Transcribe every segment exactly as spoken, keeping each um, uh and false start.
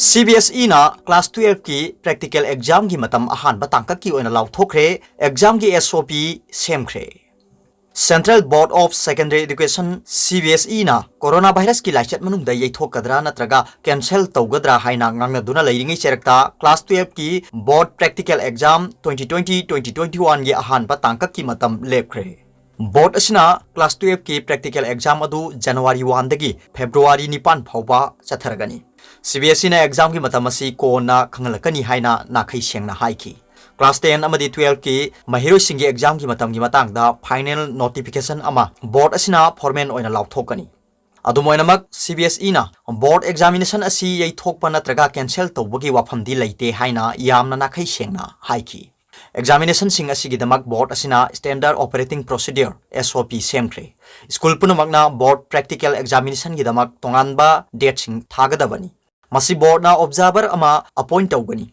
CBSEꯅ class twelveꯀꯤ practical examꯒꯤ ꯃꯇꯝ ꯑꯍꯥꯟꯕ ꯇꯥꯡꯀꯛꯀꯤ ꯑꯣꯏꯅ ꯂꯥꯎꯊꯣꯛꯈ꯭ꯔꯦ꯫ Examꯒꯤ SOP ꯁꯦꯝꯈ꯭ꯔꯦ꯫ Central Board of Secondary Education, CBSEꯅ coronavirusꯀꯤ ꯂꯥꯏꯆꯠ ꯃꯅꯨꯡꯗ ꯌꯩꯊꯣꯛꯀꯗ꯭ꯔꯥ ꯅꯠꯇ꯭ꯔꯒ cancel ꯇꯧꯒꯗ꯭ꯔꯥ ꯍꯥꯏꯅ ꯉꯥꯡꯅꯗꯨꯅ ꯂꯩꯔꯤꯉꯩ ꯆꯩꯔꯛꯇ class twelveꯀꯤ board practical exam twenty twenty, twenty twenty-oneꯒꯤ ꯑꯍꯥꯟꯕ ꯇꯥꯡꯀꯛꯀꯤ ꯃꯇꯝ ꯂꯦꯞꯈ꯭ꯔꯦ꯫ Board ꯑꯁꯤꯅ class twelveꯀꯤ practical exam ꯑꯗꯨ January oneꯗꯒꯤ February ꯅꯤꯄꯥꯟ ꯐꯥꯎꯕ ꯆꯠꯊꯔꯒꯅꯤ꯫ CBSEꯅ examꯒꯤ ꯃꯇꯝ ꯑꯁꯤ ꯀꯣꯟꯅ ꯈꯪꯍꯜꯂꯛꯀꯅꯤ ꯍꯥꯏꯅ ꯅꯥꯈꯩ ꯁꯦꯡꯅ ꯍꯥꯏꯈꯤ꯫ Class ten ꯑꯃꯗꯤ twelveꯀꯤ ꯃꯍꯩꯔꯣꯏꯁꯤꯡꯒꯤ examꯒꯤ ꯃꯇꯝꯒꯤ ꯃꯇꯥꯡꯗ final notification ꯑꯃ board ꯑꯁꯤꯅ formal ꯑꯣꯏꯅ ꯂꯥꯎꯊꯣꯛꯀꯅꯤ꯫ ꯑꯗꯨꯝ ꯑꯣꯏꯅꯃꯛ, CBSEꯅ board examination ꯑꯁꯤ ꯌꯩꯊꯣꯛꯄ ꯅꯠꯇ꯭ꯔꯒ cancel ꯇꯧꯕꯒꯤ ꯋꯥꯐꯝꯗꯤ ꯂꯩꯇꯦ ꯍꯥꯏꯅ ꯌꯥꯝꯅ ꯅꯥꯈꯩ ꯁꯦꯡꯅ ꯍꯥꯏꯈꯤ꯫ Examinationꯁꯤꯡ ꯑꯁꯤꯒꯤꯗꯃꯛ board ꯑꯁꯤꯅ Standard Operating Procedure, SOP ꯁꯦꯝꯈ꯭ꯔꯦ꯫ School ꯄꯨꯝꯅꯃꯛꯅ board practical examinationꯒꯤꯗꯃꯛ ꯇꯣꯉꯥꯟꯕ dateꯁꯤꯡ ꯊꯥꯒꯗꯕꯅꯤ꯫ ꯃꯁꯤ boardꯅ observer ꯑꯃ appoint ꯇꯧꯒꯅꯤ꯫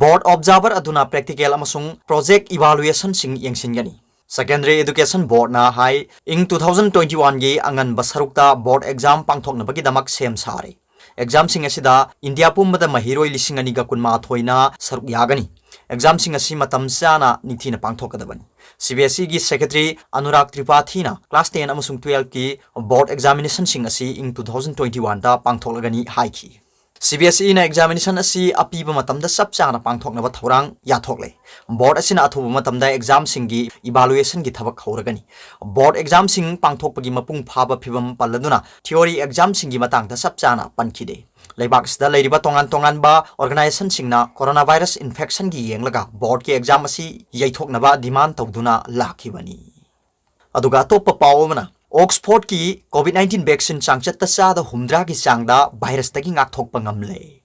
Board observer ꯑꯗꯨꯅ practical ꯑꯃꯁꯨꯡ project evaluationꯁꯤꯡ ꯌꯦꯡꯁꯤꯟꯒꯅꯤ꯫ Secondary Education Boardꯅ ꯍꯥꯏ, ꯏꯪ two thousand twenty-oneꯒꯤ ꯑꯉꯟꯕ ꯁꯔꯨꯛꯇ board exam ꯄꯥꯡꯊꯣꯛꯅꯕꯒꯤꯗꯃꯛ ꯁꯦꯝ ꯁꯥꯔꯦ꯫ Examꯁꯤꯡ ꯑꯁꯤꯗ ꯏꯟꯗꯤꯌꯥ ꯄꯨꯝꯕꯗ ꯃꯍꯩꯔꯣꯏ ꯂꯤꯁꯤꯡ ꯑꯅꯤꯒ ꯀꯨꯟꯃꯥꯊꯣꯏꯅ ꯁꯔꯨꯛ ꯌꯥꯒꯅꯤ꯫ Examꯁꯤꯡ ꯑꯁꯤ ꯃꯇꯝ ꯆꯥꯅ ꯅꯤꯡꯊꯤꯅ ꯄꯥꯡꯊꯣꯛꯀꯗꯕꯅꯤ꯫ CBSEꯒꯤ secretary ꯑꯅꯨꯔꯥꯒ ꯇ꯭ꯔꯤꯄꯥꯊꯤꯅ class ten ꯑꯃꯁꯨꯡ twelveꯀꯤ board examinationꯁꯤꯡ ꯑꯁꯤ ꯏꯪ two thousand twenty-oneꯗ ꯄꯥꯡꯊꯣꯛꯂꯒꯅꯤ ꯍꯥꯏꯈꯤ꯫ CBSEꯅ examination ꯑꯁꯤ ꯑꯄꯤꯕ ꯃꯇꯝꯗ ꯆꯞ ꯆꯥꯅ ꯄꯥꯡꯊꯣꯛꯅꯕ ꯊꯧꯔꯥꯡ ꯌꯥꯊꯣꯛꯂꯦ꯫ Board ꯑꯁꯤꯅ ꯑꯊꯨꯕ ꯃꯇꯝꯗ examꯁꯤꯡꯒꯤ evaluationꯒꯤ ꯊꯕꯛ ꯍꯧꯔꯒꯅꯤ꯫ Board examꯁꯤꯡ ꯄꯥꯡꯊꯣꯛꯄꯒꯤ ꯃꯄꯨꯡ ꯐꯥꯕ ꯐꯤꯚꯝ ꯄꯜꯂꯗꯨꯅ theory examꯁꯤꯡꯒꯤ ꯃꯇꯥꯡꯗ ꯆꯞ ꯆꯥꯅ ꯄꯟꯈꯤꯗꯦ꯫ ꯂꯩꯕꯥꯛ ꯑꯁꯤꯗ ꯂꯩꯔꯤꯕ ꯇꯣꯉꯥꯟ ꯇꯣꯉꯥꯟꯕ organizationꯁꯤꯡꯅ coronavirus infectionꯒꯤ ꯌꯦꯡꯂꯒ boardꯀꯤ exam ꯑꯁꯤ ꯌꯩꯊꯣꯛꯅꯕ demand ꯇꯧꯗꯨꯅ ꯂꯥꯛꯈꯤꯕꯅꯤ꯫ ꯑꯗꯨꯒ ꯑꯇꯣꯞꯄ ꯄꯥꯎ ꯑꯃꯅ, Oxfordꯀꯤ COVID nineteen vaccine ꯆꯥꯡꯆꯠꯇ ꯆꯥꯗ ꯍꯨꯝꯗ꯭ꯔꯥꯒꯤ ꯆꯥꯡꯗ virusꯇꯒꯤ ꯉꯥꯛꯊꯣꯛꯄ ꯉꯝꯂꯦ꯫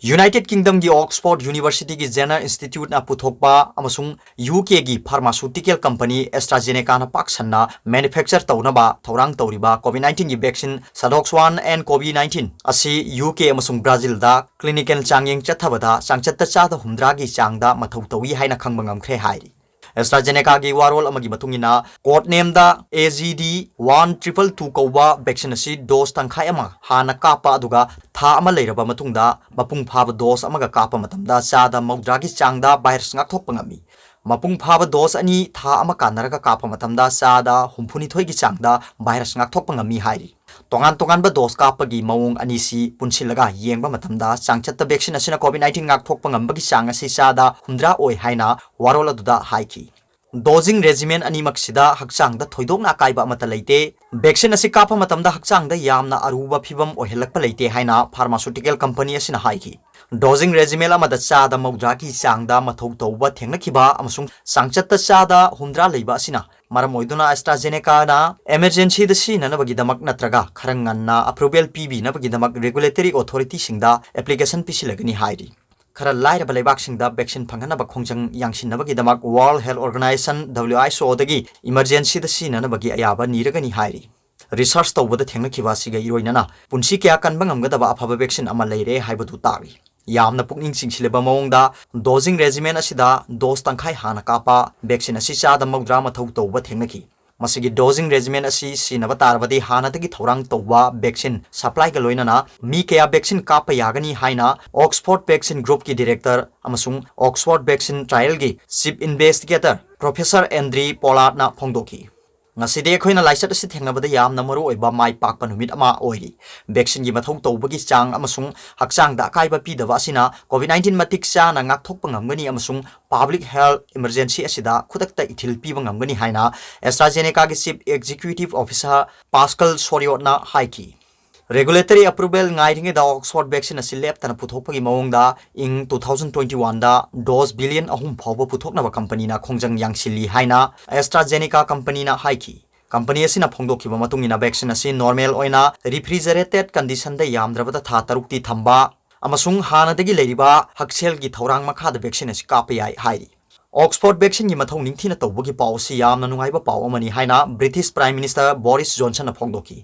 United Kingdomꯒꯤ Oxford Universityꯒꯤ Jenner Instituteꯅ ꯄꯨꯊꯣꯛꯄ ꯑꯃꯁꯨꯡ UKꯒꯤ pharmaceutical company AstraZenecaꯅ ꯄꯥꯛ ꯁꯟꯅ manufacture ꯇꯧꯅꯕ ꯊꯧꯔꯥꯡ ꯇꯧꯔꯤꯕ COVID nineteenꯒꯤ vaccine Sadoxone and COVID nineteen ꯑꯁꯤ UK ꯑꯃꯁꯨꯡ Brazilꯗ clinical ꯆꯥꯡꯌꯦꯡ ꯆꯠꯊꯕꯗ ꯆꯥꯡꯆꯠꯇ ꯆꯥꯗ ꯍꯨꯝꯗ꯭ꯔꯥꯒꯤ ꯆꯥꯡꯗ ꯃꯊꯧ ꯇꯧꯏ ꯍꯥꯏꯅ ꯈꯪꯕ ꯉꯝꯈ꯭ꯔꯦ ꯍꯥꯏꯔꯤ꯫ AstraZenecaꯒꯤ ꯋꯥꯔꯣꯜ ꯑꯃꯒꯤ ꯃꯇꯨꯡ ꯏꯟꯅ, code nameꯗ A G D one triple two ꯀꯧꯕ vaccine ꯑꯁꯤ dose ꯇꯪꯈꯥꯏ ꯑꯃ ꯍꯥꯟꯅ ꯀꯥꯞꯄ ꯑꯗꯨꯒ ꯊꯥ ꯑꯃ ꯂꯩꯔꯕ ꯃꯇꯨꯡꯗ ꯃꯄꯨꯡ ꯐꯥꯕ dose ꯑꯃꯒ ꯀꯥꯞꯄ ꯃꯇꯝꯗ ꯆꯥꯗ ꯃꯧꯗ꯭ꯔꯥꯒꯤ ꯆꯥꯡꯗ virus ꯉꯥꯛꯊꯣꯛꯄ ꯉꯝꯃꯤ꯫ ꯃꯄꯨꯡ ꯐꯥꯕ dose ꯑꯅꯤ ꯊꯥ ꯑꯃ ꯀꯥꯟꯅꯔꯒ ꯀꯥꯞꯄ ꯃꯇꯝꯗ ꯆꯥꯗ ꯍꯨꯝꯐꯨꯅꯤꯊꯣꯏꯒꯤ ꯆꯥꯡꯗ virus ꯉꯥꯛꯊꯣꯛꯄ ꯉꯝꯃꯤ ꯍꯥꯏꯔꯤ꯫ ꯇꯣꯉꯥꯟ ꯇꯣꯉꯥꯟꯕ dose ꯀꯥꯞꯄꯒꯤ ꯃꯑꯣꯡ ꯑꯅꯤꯁꯤ ꯄꯨꯟꯁꯤꯜꯂꯒ ꯌꯦꯡꯕ ꯃꯇꯝꯗ, ꯆꯥꯡꯆꯠꯇ vaccine ꯑꯁꯤꯅ COVID nineteen ꯉꯥꯛꯊꯣꯛꯄ ꯉꯝꯕꯒꯤ ꯆꯥꯡ ꯑꯁꯤ ꯆꯥꯗ ꯍꯨꯝꯗ꯭ꯔꯥ ꯑꯣꯏ ꯍꯥꯏꯅ ꯋꯥꯔꯣꯜ ꯑꯗꯨꯗ ꯍꯥꯏꯈꯤ꯫ Dosing regimen ꯑꯅꯤꯃꯛꯁꯤꯗ ꯍꯛꯆꯥꯡꯗ ꯊꯣꯏꯗꯣꯛꯅ ꯑꯀꯥꯏꯕ ꯑꯃꯠꯇ ꯂꯩꯇꯦ꯫ Vaccine ꯑꯁꯤ ꯀꯥꯞꯄ ꯃꯇꯝꯗ ꯍꯛꯆꯥꯡꯗ ꯌꯥꯝꯅ ꯑꯔꯨꯕ ꯐꯤꯚꯝ ꯑꯣꯏꯍꯜꯂꯛꯄ ꯂꯩꯇꯦ ꯍꯥꯏꯅ pharmaceutical company ꯑꯁꯤꯅ ꯍꯥꯏꯈꯤ꯫ Dosing regimen ꯑꯃꯗ ꯆꯥꯗ ꯃꯧꯗ꯭ꯔꯥꯒꯤ ꯆꯥꯡꯗ ꯃꯊꯧ ꯇꯧꯕ ꯊꯦꯡꯅꯈꯤꯕ ꯑꯃꯁꯨꯡ ꯆꯥꯡꯆꯠꯇ ꯆꯥꯗ ꯍꯨꯝꯗ꯭ꯔꯥ ꯂꯩꯕ ꯑꯁꯤꯅ ꯃꯔꯝ ꯑꯣꯏꯗꯨꯅ AstraZenecaꯅ emergencyꯗ ꯁꯤꯖꯤꯟꯅꯅꯕꯒꯤꯗꯃꯛ ꯅꯠꯇ꯭ꯔꯒ ꯈꯔ ꯉꯟꯅ approval ꯄꯤꯕꯤꯅꯕꯒꯤꯗꯃꯛ regulatory authorityꯁꯤꯡꯗ application ꯄꯤꯁꯤꯜꯂꯒꯅꯤ ꯍꯥꯏꯔꯤ꯫ ꯈꯔ ꯂꯥꯏꯔꯕ ꯂꯩꯕꯥꯛꯁꯤꯡꯗ vaccine ꯐꯪꯍꯟꯅꯕ ꯈꯣꯡꯖꯪ ꯌꯥꯡꯁꯤꯟꯅꯕꯒꯤꯗꯃꯛ World Health Organization, WHOꯗꯒꯤ emergencyꯗ ꯁꯤꯖꯤꯟꯅꯅꯕꯒꯤ ꯑꯌꯥꯕ ꯅꯤꯔꯒꯅꯤ ꯍꯥꯏꯔꯤ꯫ Research ꯇꯧꯕꯗ ꯊꯦꯡꯅꯈꯤꯕ ꯑꯁꯤꯒ ꯏꯔꯣꯏꯅꯅ ꯄꯨꯟꯁꯤ ꯀꯌꯥ ꯀꯟꯕ ꯉꯝꯒꯗꯕ ꯑꯐꯕ vaccine ꯑꯃ ꯂꯩꯔꯦ ꯍꯥꯏꯕꯗꯨ ꯇꯥꯛꯂꯤ꯫ ꯌꯥꯝꯅ ꯄꯨꯛꯅꯤꯡ ꯆꯤꯡꯁꯤꯜꯂꯤꯕ ꯃꯑꯣꯡꯗ, dosing regimen ꯑꯁꯤꯗ dose ꯇꯪꯈꯥꯏ ꯍꯥꯟꯅ ꯀꯥꯞꯄ vaccine ꯑꯁꯤ ꯆꯥꯗ ꯃꯧꯗ꯭ꯔꯥ ꯃꯊꯧ ꯇꯧꯕ ꯊꯦꯡꯅꯈꯤ꯫ ꯃꯁꯤꯒꯤ dosing regimen ꯑꯁꯤ ꯁꯤꯖꯤꯟꯅꯕ ꯇꯥꯔꯕꯗꯤ ꯍꯥꯟꯅꯗꯒꯤ ꯊꯧꯔꯥꯡ ꯇꯧꯕ vaccine supplyꯒ ꯂꯣꯏꯅꯅ ꯃꯤ ꯀꯌꯥ vaccine ꯀꯥꯞꯄ ꯌꯥꯒꯅꯤ ꯍꯥꯏꯅ Oxford Vaccine Groupꯀꯤ director ꯑꯃꯁꯨꯡ Oxford Vaccine Trialꯒꯤ chief investigator Professor Andrew Pollardꯅ ꯐꯣꯡꯗꯣꯛꯈꯤ꯫ ꯉꯁꯤꯗꯤ ꯑꯩꯈꯣꯏꯅ ꯂꯥꯏꯆꯠ ꯑꯁꯤ ꯊꯦꯡꯅꯕꯗ ꯌꯥꯝꯅ ꯃꯔꯨꯑꯣꯏꯕ ꯃꯥꯏ ꯄꯥꯛꯄ ꯅꯨꯃꯤꯠ ꯑꯃ ꯑꯣꯏꯔꯤ꯫ Vaccineꯒꯤ ꯃꯊꯧ ꯇꯧꯕꯒꯤ ꯆꯥꯡ ꯑꯃꯁꯨꯡ ꯍꯛꯆꯥꯡꯗ ꯑꯀꯥꯏꯕ ꯄꯤꯗꯕ ꯑꯁꯤꯅ COVID nineteen ꯃꯇꯤꯛ ꯆꯥꯅ ꯉꯥꯛꯊꯣꯛꯄ ꯉꯝꯒꯅꯤ ꯑꯃꯁꯨꯡ public health emergency ꯑꯁꯤꯗ ꯈꯨꯗꯛꯇ ꯏꯊꯤꯜ ꯄꯤꯕ ꯉꯝꯒꯅꯤ ꯍꯥꯏꯅ AstraZenecaꯒꯤ chief executive officer Pascal Soriotꯅ ꯍꯥꯏꯈꯤ꯫ Regulatory approval ꯉꯥꯏꯔꯤꯉꯩꯗ Oxford vaccine ꯑꯁꯤ ꯂꯦꯞꯇꯅ ꯄꯨꯊꯣꯛꯄꯒꯤ ꯃꯑꯣꯡꯗ ꯏꯪ two thousand twenty oneꯗ dose billion ꯑꯍꯨꯝ ꯐꯥꯎꯕ ꯄꯨꯊꯣꯛꯅꯕ ꯀꯝꯄꯅꯤꯅ ꯈꯣꯡꯖꯪ ꯌꯥꯡꯁꯤꯜꯂꯤ ꯍꯥꯏꯅ AstraZeneca ꯀꯝꯄꯅꯤꯅ ꯍꯥꯏꯈꯤ꯫ ꯀꯝꯄꯅꯤ ꯑꯁꯤꯅ ꯐꯣꯡꯗꯣꯛꯈꯤꯕ ꯃꯇꯨꯡ ꯏꯟꯅ vaccine ꯑꯁꯤ normal ꯑꯣꯏꯅ refrigerated conditionꯗ ꯌꯥꯝꯗ꯭ꯔꯕꯗ ꯊꯥ ꯇꯔꯨꯛꯇꯤ ꯊꯝꯕ ꯑꯃꯁꯨꯡ ꯍꯥꯟꯅꯗꯒꯤ ꯂꯩꯔꯤꯕ ꯍꯛꯁꯦꯜꯒꯤ ꯊꯧꯔꯥꯡ ꯃꯈꯥꯗ vaccine ꯑꯁꯤ ꯀꯥꯞꯄ ꯌꯥꯏ ꯍꯥꯏꯔꯤ꯫ Oxford vaccineꯒꯤ ꯃꯊꯧ ꯅꯤꯡꯊꯤꯅ ꯇꯧꯕꯒꯤ ꯄꯥꯎ ꯑꯁꯤ ꯌꯥꯝꯅ ꯅꯨꯡꯉꯥꯏꯕ ꯄꯥꯎ ꯑꯃꯅꯤ ꯍꯥꯏꯅ British Prime Minister Boris Johnsonꯅ ꯐꯣꯡꯗꯣꯛꯈꯤ꯫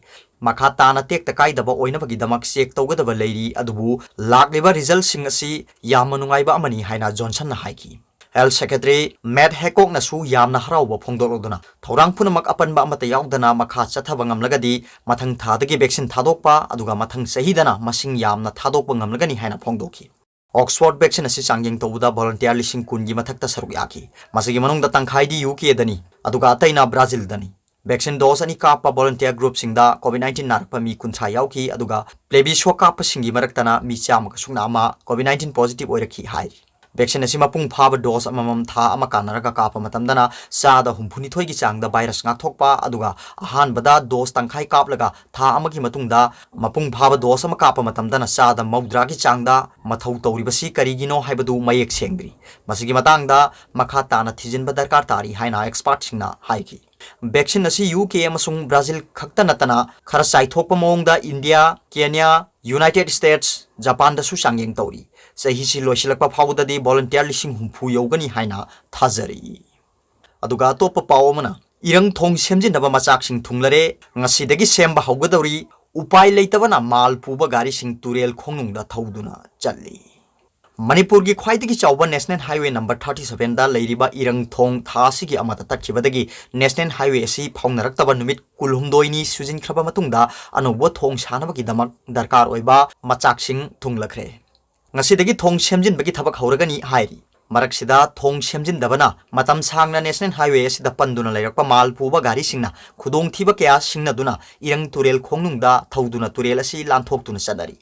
ꯃꯈꯥ ꯇꯥꯅ ꯇꯦꯛꯇ ꯀꯥꯏꯗꯕ ꯑꯣꯏꯅꯕꯒꯤꯗꯃꯛ check ꯇꯧꯒꯗꯕ ꯂꯩꯔꯤ, ꯑꯗꯨꯕꯨ ꯂꯥꯛꯂꯤꯕ resultꯁꯤꯡ ꯑꯁꯤ ꯌꯥꯝꯅ ꯅꯨꯡꯉꯥꯏꯕ ꯑꯃꯅꯤ ꯍꯥꯏꯅ Johnsonꯅ ꯍꯥꯏꯈꯤ꯫ Health Secretary Matt Hancockꯅꯁꯨ ꯌꯥꯝꯅ ꯍꯔꯥꯎꯕ ꯐꯣꯡꯗꯣꯛꯂꯗꯨꯅ, ꯊꯧꯔꯥꯡ ꯄꯨꯝꯅꯃꯛ ꯑꯄꯟꯕ ꯑꯃꯠꯇ ꯌꯥꯎꯗꯅ ꯃꯈꯥ ꯆꯠꯊꯕ ꯉꯝꯂꯒꯗꯤ ꯃꯊꯪ ꯊꯥꯗꯒꯤ vaccine ꯊꯥꯗꯣꯛꯄ ꯑꯗꯨꯒ ꯃꯊꯪ ꯆꯍꯤꯗꯅ ꯃꯁꯤꯡ ꯌꯥꯝꯅ ꯊꯥꯗꯣꯛꯄ ꯉꯝꯂꯒꯅꯤ ꯍꯥꯏꯅ ꯐꯣꯡꯗꯣꯛꯈꯤ꯫ Oxford vaccine ꯑꯁꯤ ꯆꯥꯡꯌꯦꯡ ꯇꯧꯕꯗ volunteer ꯂꯤꯁꯤꯡ ꯀꯨꯟꯒꯤ ꯃꯊꯛꯇ ꯁꯔꯨꯛ ꯌꯥꯈꯤ꯫ ꯃꯁꯤꯒꯤ ꯃꯅꯨꯡꯗ ꯇꯪꯈꯥꯏꯗꯤ ꯌꯨ ꯀꯦꯗꯅꯤ, ꯑꯗꯨꯒ ꯑꯇꯩꯅ ꯕ꯭ꯔꯥꯖꯤꯜꯗꯅꯤ꯫ Vaccine dose ꯑꯅꯤ ꯀꯥꯞꯄ volunteer groupꯁꯤꯡꯗ COVID nineteen ꯅꯥꯔꯛꯄ ꯃꯤ ꯀꯨꯟꯊ꯭ꯔꯥ ꯌꯥꯎꯈꯤ, ꯑꯗꯨꯒ placebo ꯀꯥꯞꯄꯁꯤꯡꯒꯤ ꯃꯔꯛꯇꯅ ꯃꯤ ꯆꯥꯝꯃꯒ ꯁꯨꯞꯅ ꯑꯃ COVID nineteen positive ꯑꯣꯏꯔꯛꯈꯤ ꯍꯥꯏꯔꯤ꯫ Vaccine ꯑꯁꯤ ꯃꯄꯨꯡ ꯐꯥꯕ dose ꯑꯃꯃꯝ ꯊꯥ ꯑꯃ ꯀꯥꯟꯅꯔꯒ ꯀꯥꯞꯄ ꯃꯇꯝꯗꯅ ꯆꯥꯗ ꯍꯨꯝꯐꯨꯅꯤꯊꯣꯏꯒꯤ ꯆꯥꯡꯗ virus ꯉꯥꯛꯊꯣꯛꯄ, ꯑꯗꯨꯒ ꯑꯍꯥꯟꯕꯗ dose ꯇꯪꯈꯥꯏ ꯀꯥꯞꯂꯒ ꯊꯥ ꯑꯃꯒꯤ ꯃꯇꯨꯡꯗ ꯃꯄꯨꯡ ꯐꯥꯕ dose ꯑꯃ ꯀꯥꯞꯄ ꯃꯇꯝꯗꯅ ꯆꯥꯗ ꯃꯧꯗ꯭ꯔꯥꯒꯤ ꯆꯥꯡꯗ ꯃꯊꯧ ꯇꯧꯔꯤꯕꯁꯤ ꯀꯔꯤꯒꯤꯅꯣ ꯍꯥꯏꯕꯗꯨ ꯃꯌꯦꯛ ꯁꯦꯡꯗ꯭ꯔꯤ꯫ ꯃꯁꯤꯒꯤ ꯃꯇꯥꯡꯗ ꯃꯈꯥ ꯇꯥꯅ ꯊꯤꯖꯤꯟꯕ ꯗꯔꯀꯥꯔ ꯇꯥꯔꯤ ꯍꯥꯏꯅ expertꯁꯤꯡꯅ ꯍꯥꯏꯈꯤ꯫ Vaccine ꯑꯁꯤ ꯌꯨ ꯀꯦ ꯑꯃꯁꯨꯡ ꯕ꯭ꯔꯥꯖꯤꯜ ꯈꯛꯇ ꯅꯠꯇꯅ ꯈꯔ ꯆꯥꯏꯊꯣꯛꯄ ꯃꯑꯣꯡꯗ ꯏꯟꯗꯤꯌꯥ, ꯀꯦꯅꯤꯌꯥ, ꯌꯨꯅꯥꯏꯇꯦꯗ ꯁ꯭ꯇꯦꯠꯁ, ꯖꯄꯥꯟꯗꯁꯨ ꯆꯥꯡꯌꯦꯡ ꯇꯧꯔꯤ꯫ ꯆꯍꯤꯁꯤ ꯂꯣꯏꯁꯤꯜꯂꯛꯄ ꯐꯥꯎꯕꯗꯗꯤ volunteer ꯂꯤꯁꯤꯡ ꯍꯨꯝꯐꯨ ꯌꯧꯒꯅꯤ ꯍꯥꯏꯅ ꯊꯥꯖꯔꯤ꯫ ꯑꯗꯨꯒ ꯑꯇꯣꯞꯄ ꯄꯥꯎ ꯑꯃꯅ, ꯏꯔꯪ ꯊꯣꯡ ꯁꯦꯝꯖꯤꯟꯅꯕ ꯃꯆꯥꯛꯁꯤꯡ ꯊꯨꯡꯂꯔꯦ, ꯉꯁꯤꯗꯒꯤ ꯁꯦꯝꯕ ꯍꯧꯒꯗꯧꯔꯤ, ꯎꯄꯥꯏ ꯂꯩꯇꯕꯅ ꯃꯥꯜ ꯄꯨꯕ ꯒꯥꯔꯤꯁꯤꯡ ꯇꯨꯔꯦꯜ ꯈꯣꯡꯅꯨꯡꯗ ꯊꯧꯗꯨꯅ ꯆꯠꯂꯤ꯫ ꯃꯅꯤꯄꯨꯔꯒꯤ ꯈ꯭ꯋꯥꯏꯗꯒꯤ ꯆꯥꯎꯕ National Highway number thirty sevenꯗ ꯂꯩꯔꯤꯕ ꯏꯔꯪ ꯊꯣꯡ ꯊꯥ ꯑꯁꯤꯒꯤ ꯑꯃꯗ ꯇꯠꯈꯤꯕꯗꯒꯤ National Highway ꯑꯁꯤ ꯐꯥꯎꯅꯔꯛꯇꯕ ꯅꯨꯃꯤꯠ ꯀꯨꯟꯍꯨꯝꯗꯣꯏꯅꯤ ꯁꯨꯖꯤꯟꯈ꯭ꯔꯕ ꯃꯇꯨꯡꯗ ꯑꯅꯧꯕ ꯊꯣꯡ ꯁꯥꯅꯕꯒꯤꯗꯃꯛ ꯗꯔꯀꯥꯔ ꯑꯣꯏꯕ ꯃꯆꯥꯛꯁꯤꯡ ꯊꯨꯡꯂꯈ꯭ꯔꯦ꯫ ꯉꯁꯤꯗꯒꯤ ꯊꯣꯡ ꯁꯦꯝꯖꯤꯟꯕꯒꯤ ꯊꯕꯛ ꯍꯧꯔꯒꯅꯤ ꯍꯥꯏꯔꯤ꯫ ꯃꯔꯛꯁꯤꯗ ꯊꯣꯡ ꯁꯦꯝꯖꯤꯟꯗꯕꯅ ꯃꯇꯝ ꯁꯥꯡꯅ National Highway ꯑꯁꯤꯗ ꯄꯟꯗꯨꯅ ꯂꯩꯔꯛꯄ ꯃꯥꯜ ꯄꯨꯕ ꯒꯥꯔꯤꯁꯤꯡꯅ ꯈꯨꯗꯣꯡꯊꯤꯕ ꯀꯌꯥ ꯁꯤꯡꯅꯗꯨꯅ ꯏꯔꯪ ꯇꯨꯔꯦꯜ ꯈꯣꯡꯅꯨꯡꯗ ꯊꯧꯗꯨꯅ ꯇꯨꯔꯦꯜ ꯑꯁꯤ ꯂꯥꯟꯊꯣꯛꯇꯨꯅ ꯆꯠꯅꯔꯤ꯫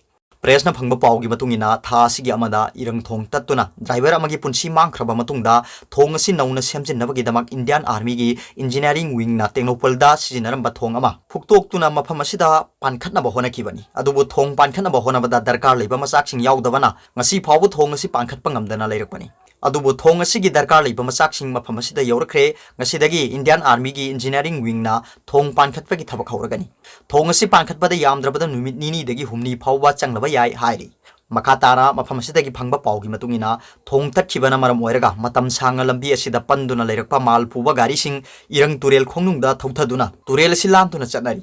Pressꯅ ꯐꯪꯕ ꯄꯥꯎꯒꯤ ꯃꯇꯨꯡ ꯏꯟꯅ, ꯊꯥ ꯑꯁꯤꯒꯤ ꯑꯃꯗ ꯏꯔꯪ ꯊꯣꯡ ꯇꯠꯇꯨꯅ driver ꯑꯃꯒꯤ ꯄꯨꯟꯁꯤ ꯃꯥꯡꯈ꯭ꯔꯕ ꯃꯇꯨꯡꯗ, ꯊꯣꯡ ꯑꯁꯤ ꯅꯧꯅ ꯁꯦꯝꯖꯤꯟꯅꯕꯒꯤꯗꯃꯛ Indian Armyꯒꯤ engineering wingꯅ ꯇꯦꯡꯅꯧꯄꯜꯗ ꯁꯤꯖꯤꯟꯅꯔꯝꯕ ꯊꯣꯡ ꯑꯃ ꯐꯨꯛꯇꯣꯛꯇꯨꯅ ꯃꯐꯝ ꯑꯁꯤꯗ ꯄꯥꯟꯈꯠꯅꯕ ꯍꯣꯠꯅꯈꯤꯕꯅꯤ꯫ ꯑꯗꯨꯕꯨ ꯊꯣꯡ ꯄꯥꯟꯈꯠꯅꯕ ꯍꯣꯠꯅꯕꯗ ꯗꯔꯀꯥꯔ ꯂꯩꯕ ꯃꯆꯥꯛꯁꯤꯡ ꯌꯥꯎꯗꯕꯅ ꯉꯁꯤ ꯐꯥꯎꯕ ꯊꯣꯡ ꯑꯁꯤ ꯄꯥꯟꯈꯠꯄ ꯉꯝꯗꯅ ꯂꯩꯔꯛꯄꯅꯤ꯫ ꯑꯗꯨꯕꯨ ꯊꯣꯡ ꯑꯁꯤꯒꯤ ꯗꯔꯀꯥꯔ ꯂꯩꯕ ꯃꯆꯥꯛꯁꯤꯡ ꯃꯐꯝ ꯑꯁꯤꯗ ꯌꯧꯔꯛꯈ꯭ꯔꯦ꯫ ꯉꯁꯤꯗꯒꯤ Indian Armyꯒꯤ engineering wingꯅ ꯊꯣꯡ ꯄꯥꯟꯈꯠꯄꯒꯤ ꯊꯕꯛ ꯍꯧꯔꯒꯅꯤ꯫ ꯊꯣꯡ ꯑꯁꯤ ꯄꯥꯟꯈꯠꯄꯗ ꯌꯥꯝꯗ꯭ꯔꯕꯗ ꯅꯨꯃꯤꯠ ꯅꯤꯅꯤꯗꯒꯤ ꯍꯨꯝꯅꯤ ꯐꯥꯎꯕ ꯆꯪꯂꯕ ꯌꯥꯏ ꯍꯥꯏꯔꯤ꯫ ꯃꯈꯥ ꯇꯥꯅ ꯃꯐꯝ ꯑꯁꯤꯗꯒꯤ ꯐꯪꯕ ꯄꯥꯎꯒꯤ ꯃꯇꯨꯡ ꯏꯟꯅ, ꯊꯣꯡ ꯇꯠꯈꯤꯕꯅ ꯃꯔꯝ ꯑꯣꯏꯔꯒ ꯃꯇꯝ ꯁꯥꯡꯅ ꯂꯝꯕꯤ ꯑꯁꯤꯗ ꯄꯟꯗꯨꯅ ꯂꯩꯔꯛꯄ ꯃꯥꯜ ꯄꯨꯕ ꯒꯥꯔꯤꯁꯤꯡ ꯏꯔꯪ ꯇꯨꯔꯦꯜ ꯈꯣꯡꯅꯨꯡꯗ ꯊꯧꯊꯗꯨꯅ ꯇꯨꯔꯦꯜ ꯑꯁꯤ ꯂꯥꯟꯗꯨꯅ ꯆꯠꯅꯔꯤ꯫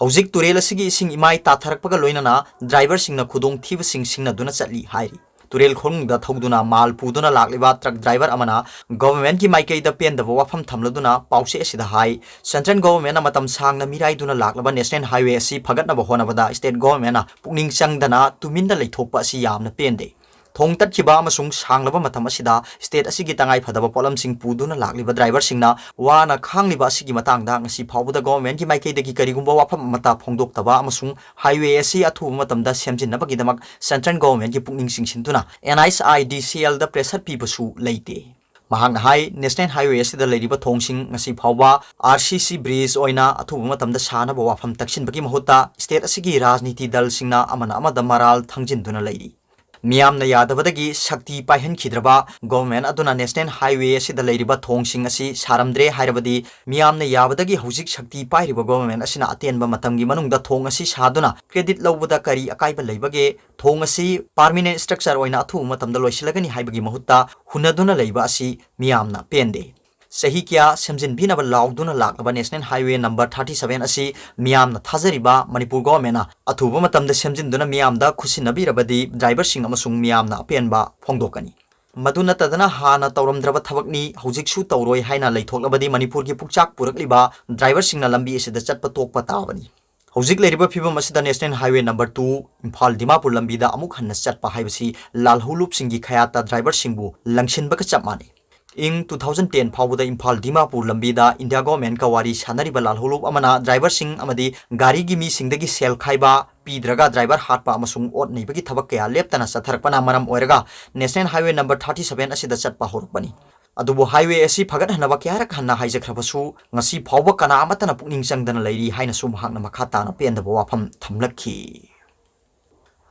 ꯍꯧꯖꯤꯛ ꯇꯨꯔꯦꯜ ꯑꯁꯤꯒꯤ ꯏꯁꯤꯡ ꯏꯃꯥꯏ ꯇꯥꯊꯔꯛꯄꯒ ꯂꯣꯏꯅꯅ driverꯁꯤꯡꯅ ꯈꯨꯗꯣꯡꯊꯤꯕꯁꯤꯡ ꯁꯤꯡꯅꯗꯨꯅ ꯆꯠꯂꯤ ꯍꯥꯏꯔꯤ꯫ ꯇꯨꯔꯦꯜ ꯈꯣꯡꯅꯨꯡꯗ ꯊꯧꯗꯨꯅ ꯃꯥꯜ ꯄꯨꯗꯨꯅ ꯂꯥꯛꯂꯤꯕ ꯇ꯭ꯔꯛ ꯗ꯭ꯔꯥꯏꯚꯔ ꯑꯃꯅ ꯒꯣꯚꯔꯟꯃꯦꯟꯠꯀꯤ ꯃꯥꯏꯀꯩꯗ ꯄꯦꯟꯗꯕ ꯋꯥꯐꯝ ꯊꯝꯂꯗꯨꯅ ꯄꯥꯎꯆꯦ ꯑꯁꯤꯗ ꯍꯥꯏ, ꯁꯦꯟꯇ꯭ꯔꯦꯜ ꯒꯣꯚꯔꯟꯃꯦꯟꯠꯅ ꯃꯇꯝ ꯁꯥꯡꯅ ꯃꯤꯔꯥꯏꯗꯨꯅ ꯂꯥꯛꯂꯕ ꯅꯦꯁꯅꯦꯜ ꯍꯥꯏꯋꯦ ꯑꯁꯤ ꯐꯒꯠꯅꯕ ꯍꯣꯠꯅꯕꯗ ꯁ꯭ꯇꯦꯠ ꯒꯣꯚꯔꯟꯃꯦꯟꯠꯅ ꯄꯨꯛꯅꯤꯡ ꯆꯪꯗꯅ ꯇꯨꯃꯤꯟꯅ ꯂꯩꯊꯣꯛꯄ ꯑꯁꯤ ꯌꯥꯝꯅ ꯄꯦꯟꯗꯦ꯫ ꯊꯣꯡ ꯇꯠꯈꯤꯕ ꯑꯃꯁꯨꯡ ꯁꯥꯡꯂꯕ ꯃꯇꯝ ꯑꯁꯤꯗ ꯁ꯭ꯇꯦꯠ ꯑꯁꯤꯒꯤ ꯇꯉꯥꯏ ꯐꯗꯕ ꯄꯣꯠꯂꯝꯁꯤꯡ ꯄꯨꯗꯨꯅ ꯂꯥꯛꯂꯤꯕ ꯗ꯭ꯔꯥꯏꯚꯔꯁꯤꯡꯅ ꯋꯥꯅ ꯈꯥꯡꯂꯤꯕ ꯑꯁꯤꯒꯤ ꯃꯇꯥꯡꯗ ꯉꯁꯤ ꯐꯥꯎꯕꯗ ꯒꯣꯚꯔꯟꯃꯦꯟꯠꯀꯤ ꯃꯥꯏꯀꯩꯗꯒꯤ ꯀꯔꯤꯒꯨꯝꯕ ꯋꯥꯐꯝ ꯑꯃꯠꯇ ꯐꯣꯡꯗꯣꯛꯇꯕ ꯑꯃꯁꯨꯡ ꯍꯥꯏꯋꯦ ꯑꯁꯤ ꯑꯊꯨꯕ ꯃꯇꯝꯗ ꯁꯦꯝꯖꯤꯟꯅꯕꯒꯤꯗꯃꯛ ꯁꯦꯟꯇ꯭ꯔꯦꯜ ꯒꯣꯚꯔꯟꯃꯦꯟꯠꯀꯤ ꯄꯨꯛꯅꯤꯡ ꯆꯤꯡꯁꯤꯟꯗꯨꯅ ꯑꯦꯟ ꯑꯩꯆ ꯑꯥꯏ ꯗꯤ ꯁꯤ ꯑꯦꯜꯗ ꯄ꯭ꯔꯦꯁꯔ ꯄꯤꯕꯁꯨ ꯂꯩꯇꯦ꯫ ꯃꯍꯥꯛꯅ ꯍꯥꯏ, ꯅꯦꯁꯅꯦꯜ ꯍꯥꯏꯋꯦ ꯑꯁꯤꯗ ꯂꯩꯔꯤꯕ ꯊꯣꯡꯁꯤꯡ ꯉꯁꯤ ꯐꯥꯎꯕ ꯑꯥꯔ ꯁꯤ ꯁꯤ ꯕ꯭ꯔꯤꯖ ꯑꯣꯏꯅ ꯑꯊꯨꯕ ꯃꯇꯝꯗ ꯁꯥꯅꯕ ꯋꯥꯐꯝ ꯇꯛꯁꯤꯟꯕꯒꯤ ꯃꯍꯨꯠꯇ ꯁ꯭ꯇꯦꯠ ꯑꯁꯤꯒꯤ ꯔꯥꯖꯅꯤꯇꯤ ꯗꯜꯁꯤꯡꯅ ꯑꯃꯅ ꯑꯃꯗ ꯃꯔꯥꯜ ꯊꯥꯡꯖꯤꯟꯗꯨꯅ ꯂꯩꯔꯤ꯫ ꯃꯤꯌꯥꯝꯅ ꯌꯥꯗꯕꯗꯒꯤ ꯁꯛꯇꯤ ꯄꯥꯏꯍꯟꯈꯤꯗ꯭ꯔꯕ ꯒꯣꯚꯔꯟꯃꯦꯟꯠ ꯑꯗꯨꯅ ꯅꯦꯁꯅꯦꯜ ꯍꯥꯏꯋꯦ ꯑꯁꯤꯗ ꯂꯩꯔꯤꯕ ꯊꯣꯡꯁꯤꯡ ꯑꯁꯤ ꯁꯥꯔꯝꯗ꯭ꯔꯦ ꯍꯥꯏꯔꯕꯗꯤ, ꯃꯤꯌꯥꯝꯅ ꯌꯥꯕꯗꯒꯤ ꯍꯧꯖꯤꯛ ꯁꯛꯇꯤ ꯄꯥꯏꯔꯤꯕ ꯒꯣꯚꯔꯟꯃꯦꯟꯠ ꯑꯁꯤꯅ ꯑꯇꯦꯟꯕ ꯃꯇꯝꯒꯤ ꯃꯅꯨꯡꯗ ꯊꯣꯡ ꯑꯁꯤ ꯁꯥꯗꯨꯅ ꯀ꯭ꯔꯦꯗꯤꯠ ꯂꯧꯕꯗ ꯀꯔꯤ ꯑꯀꯥꯏꯕ ꯂꯩꯕꯒꯦ? ꯊꯣꯡ ꯑꯁꯤ ꯄꯥꯔꯃꯤꯅꯦꯟꯠ ꯁ꯭ꯇ꯭ꯔꯛꯆꯔ ꯑꯣꯏꯅ ꯑꯊꯨꯕ ꯃꯇꯝꯗ ꯂꯣꯏꯁꯤꯜꯂꯒꯅꯤ ꯍꯥꯏꯕꯒꯤ ꯃꯍꯨꯠꯇ ꯍꯨꯟꯅꯗꯨꯅ ꯂꯩꯕ ꯑꯁꯤ ꯃꯤꯌꯥꯝꯅ ꯄꯦꯟꯗꯦ꯫ ꯆꯍꯤ ꯀꯌꯥ ꯁꯦꯝꯖꯤꯟꯕꯤꯅꯕ ꯂꯥꯎꯗꯨꯅ ꯂꯥꯛꯂꯕ national highway number thirty seven ꯑꯁꯤ ꯃꯤꯌꯥꯝꯅ ꯊꯥꯖꯔꯤꯕ ꯃꯅꯤꯄꯨꯔ ꯒꯣꯚꯔꯟꯃꯦꯟꯠꯅ ꯑꯊꯨꯕ ꯃꯇꯝꯗ ꯁꯦꯝꯖꯤꯟꯗꯨꯅ ꯃꯤꯌꯥꯝꯗ ꯈꯨꯠꯁꯤꯟꯅꯕꯤꯔꯕꯗꯤ ꯗ꯭ꯔꯥꯏꯚꯔꯁꯤꯡ ꯑꯃꯁꯨꯡ ꯃꯤꯌꯥꯝꯅ ꯑꯄꯦꯟꯕ ꯐꯣꯡꯗꯣꯛꯀꯅꯤ꯫ ꯃꯗꯨ ꯅꯠꯇꯗꯅ ꯍꯥꯟꯅ ꯇꯧꯔꯝꯗ꯭ꯔꯕ ꯊꯕꯛꯅꯤ, ꯍꯧꯖꯤꯛꯁꯨ ꯇꯧꯔꯣꯏ ꯍꯥꯏꯅ ꯂꯩꯊꯣꯛꯂꯕꯗꯤ ꯃꯅꯤꯄꯨꯔꯒꯤ ꯄꯨꯛꯆꯥꯛ ꯄꯨꯔꯛꯂꯤꯕ ꯗ꯭ꯔꯥꯏꯚꯔꯁꯤꯡꯅ ꯂꯝꯕꯤ ꯑꯁꯤꯗ ꯆꯠꯄ ꯇꯣꯛꯄ ꯇꯥꯕꯅꯤ꯫ ꯍꯧꯖꯤꯛ ꯂꯩꯔꯤꯕ ꯐꯤꯕꯝ ꯑꯁꯤꯗ national highway number two Imphal Dimapur ꯂꯝꯕꯤꯗ ꯑꯃꯨꯛ ꯍꯟꯅ ꯆꯠꯄ ꯍꯥꯏꯕꯁꯤ ꯂꯥꯜꯍꯧꯂꯨꯞꯁꯤꯡꯒꯤ ꯈꯌꯥꯠꯇ ꯗ꯭ꯔꯥꯏꯚꯔꯁꯤꯡꯕꯨ ꯂꯪꯁꯤꯟꯕꯒ ꯆꯞ ꯃꯥꯟꯅꯩ꯫ ꯏꯪ ꯇꯨ ꯊꯥꯎꯖꯟ ꯇꯦꯟ ꯐꯥꯎꯕꯗ ꯏꯝꯐꯥꯜ ꯗꯤꯃꯥꯄꯨꯔ ꯂꯝꯕꯤꯗ ꯏꯟꯗꯤꯌꯥ ꯒꯣꯚꯔꯟꯃꯦꯟꯠꯀ ꯋꯥꯔꯤ ꯁꯥꯅꯔꯤꯕ ꯂꯥꯜꯍꯧꯂꯨꯞ ꯑꯃꯅ ꯗ꯭ꯔꯥꯏꯚꯔꯁꯤꯡ ꯑꯃꯗꯤ ꯒꯥꯔꯤꯒꯤ ꯃꯤꯁꯤꯡꯗꯒꯤ ꯁꯦꯜ ꯈꯥꯏꯕ, ꯄꯤꯗ꯭ꯔꯒ ꯗ꯭ꯔꯥꯏꯚꯔ ꯍꯥꯠꯄ ꯑꯃꯁꯨꯡ ꯑꯣꯠ ꯅꯩꯕꯒꯤ ꯊꯕꯛ ꯀꯌꯥ ꯂꯦꯞꯇꯅ ꯆꯠꯊꯔꯛꯄꯅ ꯃꯔꯝ ꯑꯣꯏꯔꯒ national highway number thirty seven ꯑꯁꯤꯗ ꯆꯠꯄ ꯍꯧꯔꯛꯄꯅꯤ꯫ ꯑꯗꯨꯕꯨ ꯍꯥꯏꯋꯦ ꯑꯁꯤ ꯐꯒꯠꯍꯟꯅꯕ ꯀꯌꯥꯔꯛ ꯍꯟꯅ ꯍꯥꯏꯖꯈ꯭ꯔꯕꯁꯨ ꯉꯁꯤ ꯐꯥꯎꯕ ꯀꯅꯥ ꯑꯃꯠꯇꯅ ꯄꯨꯛꯅꯤꯡ ꯆꯪꯗꯅ ꯂꯩꯔꯤ ꯍꯥꯏꯅꯁꯨ ꯃꯍꯥꯛꯅ ꯃꯈꯥ ꯇꯥꯅ ꯄꯦꯟꯗꯕ ꯋꯥꯐꯝ ꯊꯝꯂꯛꯈꯤ꯫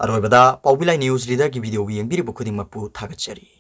ꯑꯔꯣꯏꯕꯗ ꯄꯥꯎꯕꯤ ꯂꯥꯏ ꯅ꯭ꯌꯨꯁ ꯔꯤꯗꯔꯒꯤ ꯚꯤꯗꯤꯑꯣ ꯌꯦꯡꯕꯤꯔꯤꯕ ꯈꯨꯗꯤꯡꯃꯛꯄꯨ ꯊꯥꯒꯠꯆꯔꯤ꯫